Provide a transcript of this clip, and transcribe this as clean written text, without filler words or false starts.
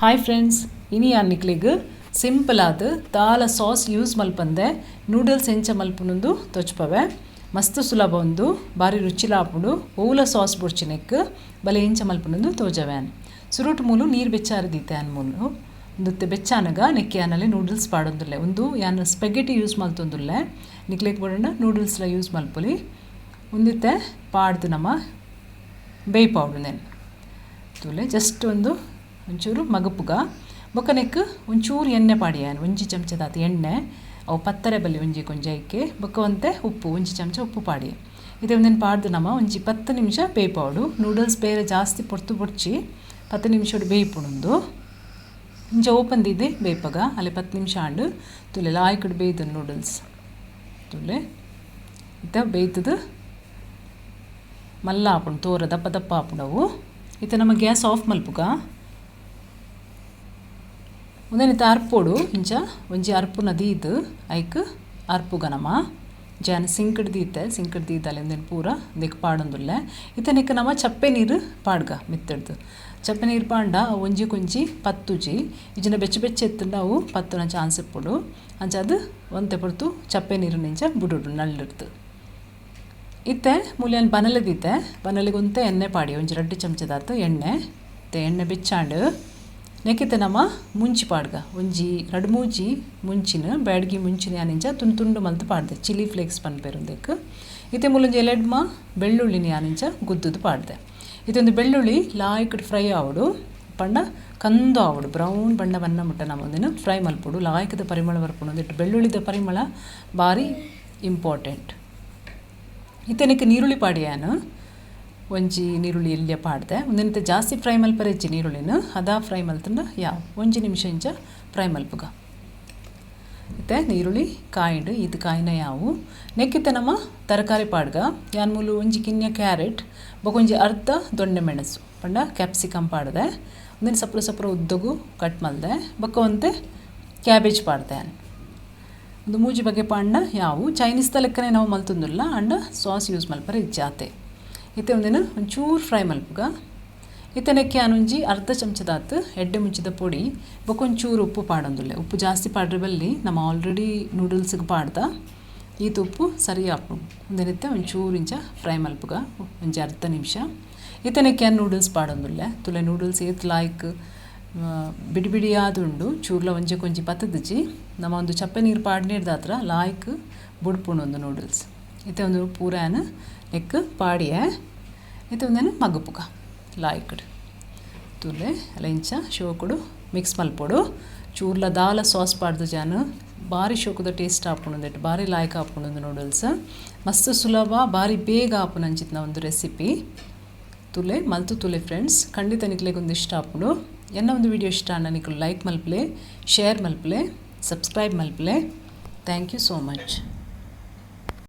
Hi friends, ಇನಿ ಯಾನ್ ನಿಕ್ಲೆಗ್ ಸಿಂಪಲ್ ಆದ್ ದಾಲ ಸಾಸ್ ಯೂಸ್ ಮಲ್ಪಂದೆ ನೂಡಲ್ಸ್ ಎಂಚ ಮಲ್ಪುನುಂದು ತೊಚ್ಪವೆ. ಮಸ್ತ್ ಸುಲಭ ಉಂದು, ಬಾರಿ ರುಚಿಲ ಆಪುಂಡು. ಒವ್ಲ ಸಾಸ್ ಬೊಡ್ಚಿನೆಕ್ ಬಲೆ ಎಂಚ ಮಲ್ಪುನುಂದು ತೋಜವೆ. ಸುರುಟು ಮೂಲು ನೀರು ಬೆಚ್ಚಾರ ದೀತೆ ಯಾನ್. ಮೂಲು ಉಂದುತ್ತೆ ಬೆಚ್ಚಾನಗ ನೆಕ್ಕೆ ಯಾನಲ್ಲಿ ನೂಡಲ್ಸ್ ಪಾಡೊಂದುಲ್ಲೆ. ಉಂದು ಯಾನ್ ಸ್ಪೆಗೆಟಿ ಯೂಸ್ ಮಲ್ತೊಂದುಲ್ಲೆ. ನಿಕ್ಲೆಗ್ ಬೋಡಂಡ ನೂಡಲ್ಸ್ಲ ಯೂಸ್ ಮಲ್ಪೊಲಿ. ಉಂದಿತ್ತೆ ಪಾಡ್ದು ನಮ ಬೇಯ್ಪಾವೊಡು. ನೆನ್ ತೂಲೆ, ಜಸ್ಟ್ ಒಂದು ಒಂಚೂರು ಮಗಪುಗ. ಬೊಕ್ಕ ನೆಕ್ ಒಂಚೂರು ಎಣ್ಣೆ ಪಾಡಿಯಾನ್, ಒಂಜಿ ಚಮಚದಾತ್ ಎಣ್ಣೆ. ಅವು ಪತ್ತರೆ ಬಲ್ಲಿ ಒಂಜಿ ಕೊಂಜ ಐಕೆ. ಬೊಕ್ಕ ಒಂತೆ ಉಪ್ಪು, ಒಂಜಿ ಚಮಚ ಉಪ್ಪು ಪಾಡಿ. ಇತ್ತೆ ಉಂದೆನ್ ಪಾಡ್ದು ನಮ ಒಂಜಿ 10 ನಿಮಿಷ ಬೇಯ್ಪಾವೊಡು. ನೂಡಲ್ಸ್ ಬೇರೆ ಜಾಸ್ತಿ ಪೊರ್ತು ಬೊಡ್ಚಿ, 10 ನಿಮಿಷಡ್ ಬೇಯ್ಪುಂಡು. ಇಂಚ ಓಪನ್ ದೀದ್ ಬೇಯ್ಪಗ. ಅಲ್ಲಿ 10 ನಿಮಿಷ ಆಂಡ್. ತೂಲೆ, ಲಾಯ್ಕಡ್ ಬೇಯ್ದು ನೂಡಲ್ಸ್. ತೂಲೆ, ಇತ್ತೆ ಬೇಯ್ತದು ಮಲ್ಲ ಆಪುಂಡು, ತೋರ ದಪ್ಪ ದಪ್ಪ ಆಪುಂಡು ಅವು. ಇತ್ತೆ ನಮ ಗ್ಯಾಸ್ ಆಫ್ ಮಲ್ಪುಗ. ಉಂದೆನ್ ಅರ್ಪೊಡು. ಇಂಚ ಒಂಜಿ ಅರ್ಪುನ ದೀದ್ ಐಕ್ ಅರ್ಪುಗ ನಮ. ಜಾನ್ ಸಿಂಕ್ಡ್ ದೀತೆ. ಸಿಂಕ್ಡ್ ದೀದಲೆ ಉಂದೆನ್ ಪೂರ ಉಂದೆಕ್ ಪಾಡೊಂದುಲ್ಲೆ. ಇತ್ತೆ ನೆಕ್ ನಮ ಚಪ್ಪೆ ನೀರು ಪಾಡ್ಗ ಮಿತ್ತಡ್ದು. ಚಪ್ಪೆ ನೀರು ಪಾಂಡ ಒಂಜಿ ಕೊಂಜಿ ಪತ್ತುಜಿ. ಇಜ್ಜಿಂಡ ಬೆಚ್ಚ ಬೆಚ್ಚ ಇತ್ತುಂಡ ಅವು ಪತ್ತುನ ಚಾನ್ಸ್ ಇಪ್ಪುಂಡು. ಅಂಚಾದ್ ಒಂತೆ ಪೊರ್ತು ಚಪ್ಪೆ ನೀರು ಇಂಚ ಬುಡೊಡು ನಳ್ಳಿಡ್ದು. ಇತ್ತೆ ಮೂಲು ಬನಲೆ ದೀತೆ. ಬನಲೆಗ್ ಒಂತೆ ಎಣ್ಣೆ ಪಾಡಿ, ಒಂಜಿ 2 ಚಮಚದಾತ್ ಎಣ್ಣೆ. ಇತ್ತೆ ಎಣ್ಣೆ ಬೆಚ್ಚಾಂಡ್. ನೆಕ್ಕಿತ್ತೆ ನಮ ಮುಂಚಿ ಪಾಡ್ಗ. ಒಂಜಿ ರಡ್ಡ್ ಮೂಜಿ ಮುಂಚಿನ, ಬ್ಯಾಡ್ಗಿ ಮುಂಚಿನ ಯಾನ್ ಇಂಚ ತುಂಡು ತುಂಡು ಮಲ್ತ್ ಪಾಡ್ದೆ. ಚಿಲ್ಲಿ ಫ್ಲೇಕ್ಸ್ ಪನ್ಪೆರ್ ಉಂದೆಕ್. ಇತ್ತೆ ಮೂಲೊಂಜಿ ಎಲೆಡ್ಮ ಬೆಳ್ಳುಳ್ಳಿನ ಯಾನ್ ಇಂಚ ಗುದ್ದುದು ಪಾಡ್ದೆ. ಇತ್ತೊಂದು ಬೆಳ್ಳುಳ್ಳಿ ಲಾಯ್ಕ್ಡ್ ಫ್ರೈ ಆವೊಡು. ಪಂಡ ಕಂದು ಆವೊಡು, ಬ್ರೌನ್ ಬಣ್ಣ ಬಣ್ಣ ಮುಟ್ಟ ನಮ ಉಂದೆನ್ ಫ್ರೈ ಮಲ್ಪೊಡು. ಲಾಯ್ಕದ ಪರಿಮಳ ಬರ್ಪುಂಡು. ಉಂದೆಟ್ ಬೆಳ್ಳುಳ್ಳಿದ ಪರಿಮಳ ಬಾರಿ ಇಂಪಾರ್ಟೆಂಟ್. ಇತ್ತೆ ನೆಕ್ ನೀರುಳ್ಳಿ ಪಾಡಿಯಾನ್. ಒಂಜಿ ನೀರುಳ್ಳಿ ಎಲ್ಯ ಪಾಡ್ದೆ. ಉಂದೆನ್ ಜಾಸ್ತಿ ಫ್ರೈ ಮಲ್ಪರೆ ಇಜ್ಜಿ. ನೀರುಳ್ಳಿನ ಹದ ಫ್ರೈ ಮಲ್ತುಂಡ ಯಾವ್, ಒಂಜಿ ನಿಮಿಷ ಇಂಚ ಫ್ರೈ ಮಲ್ಪುಗ. ಇತ್ತೆ ನೀರುಳ್ಳಿ ಕಾಯಿಂಡು, ಇದು ಕಾಯಿನ ಯಾವು. ನೆಕ್ಕಿತ್ತೆ ನಮ್ಮ ತರಕಾರಿ ಪಾಡ್ಗ. ಯಾನ್ ಮೂಲು ಒಂಜಿ ಕಿನ್ಯ ಕ್ಯಾರೆಟ್ ಬೊಕ ಒಂಜಿ ಅರ್ಧ ದೊಣ್ಣೆ ಮೆಣಸು, ಪಂಡ ಕ್ಯಾಪ್ಸಿಕಮ್ ಪಾಡ್ದೆ. ಉಂದೆನ್ ಸಪ್ರ ಸಪ್ರ ಉದ್ದಗು ಕಟ್ ಮಲ್ದೆ. ಬೊಕ ಒಂತೆ ಕ್ಯಾಬೇಜ್ ಪಾಡ್ದೆ. ಒಂದು ಮೂಜಿ ಬಗೆ ಪಾಂಡ ಯಾವು. ಚೈನೀಸ್ ಲೆಕ್ಕನೆ ನಾವು ಮಲ್ತೊಂದುಲ್ಲ, ಅಂಡ ಸಾಸ್ ಯೂಸ್ ಮಲ್ಪರೆ ಇಜ್ಜಾತೆ. ಇತ್ತೆ ಉಂದೆನ್ ಒಂಚೂರು ಫ್ರೈ ಮಲ್ಪುಗ. ಇತ್ತೆ ನೆಕ್ಕೆ ಯಾನ್ ಒಂಜಿ ಅರ್ಧ ಚಮಚದಾತ್ ಎಡ್ಡೆ ಮುಂಚಿದ ಪೊಡಿ ಬೊಕ ಒಂಚೂರು ಉಪ್ಪು ಪಾಡೊಂದುಲ್ಲೆ. ಉಪ್ಪು ಜಾಸ್ತಿ ಪಾಡ್ರೆ ಬಲ್ಲಿ, ನಮ ಆಲ್ರೆಡಿ ನೂಡಲ್ಸ್ಗೆ ಪಾಡ್ದ. ಈತ್ ಉಪ್ಪು ಸರಿ ಆಪುಂಡು. ಉಂದೆನಿತ್ತೆ ಒಂಚೂರು ಇಂಚ ಫ್ರೈ ಮಲ್ಪುಗ, ಒಂಜಿ ಅರ್ಧ ನಿಮಿಷ. ಇತ್ತೆ ನೆಕ್ಕೆ ಯಾನ್ ನೂಡಲ್ಸ್ ಪಾಡೊಂದುಲ್ಲೆ. ತುಲೆ, ನೂಡಲ್ಸ್ ಏತ್ ಲಾಯ್ಕ್ ಬಿಡಿ ಬಿಡಿಯಾದುಂಡು. ಚೂರ್ಲ ಒಂಜಿ ಕೊಂಜಿ ಪತ್ತುದಿಜಿ. ನಮ ಒಂದು ಚಪ್ಪೆ ನೀರು ಪಾಡ್ನೇರ್ದಾತ್ರ ಲಾಯ್ಕ್ ಬುಡ್ಪುಂಡು ಒಂದು ನೂಡಲ್ಸ್. ಇತ್ತೆ ಒಂದು ಪೂರ ಯಾನ್ ನೆಕ್ ಪಾಡಿಯೆ. ಇತ್ತೆ ಉಂದೆನ್ ಮಗ್ಪುಗ ಲಾಯ್ಕ್ಡ್. ತೂಲೆ, ಅಲ್ಲ, ಇಂಚ ಶೋಕುಡು ಮಿಕ್ಸ್ ಮಲ್ಪೊಡು. ಚೂರ್ಲ ದಾಲ ಸಾಸ್ ಪಾಡ್ದು ಜಾನ್. ಬಾರಿ ಶೋಕುದ ಟೇಸ್ಟ್ ಆಪುಂಡು ಉಂದೆಟ್. ಬಾರಿ ಲಾಯ್ಕ್ ಆಪುಂಡು ಉಂದು ನೂಡಲ್ಸ್. ಮಸ್ತ್ ಸುಲಭ, ಬಾರಿ ಬೇಗ ಆಪುನ ಅಂಚಿತ್ತಿನ ಒಂದು ರೆಸಿಪಿ. ತುಲೆ, ಮಲ್ತು ತುಲೆ ಫ್ರೆಂಡ್ಸ್. ಖಂಡಿತ ನಿಕ್ಲೆಗ್ ಒಂದು ಇಷ್ಟ ಆಪುಂಡು. ಎನ್ನ ಒಂದು ವಿಡಿಯೋ ಇಷ್ಟ ಆಂಡ ನಿಕುಲು ಲೈಕ್ ಮಲ್ಪಲೆ, ಶೇರ್ ಮಲ್ಪಲೆ, ಸಬ್ಸ್ಕ್ರೈಬ್ ಮಲ್ಪಲೆ. Thank you so much.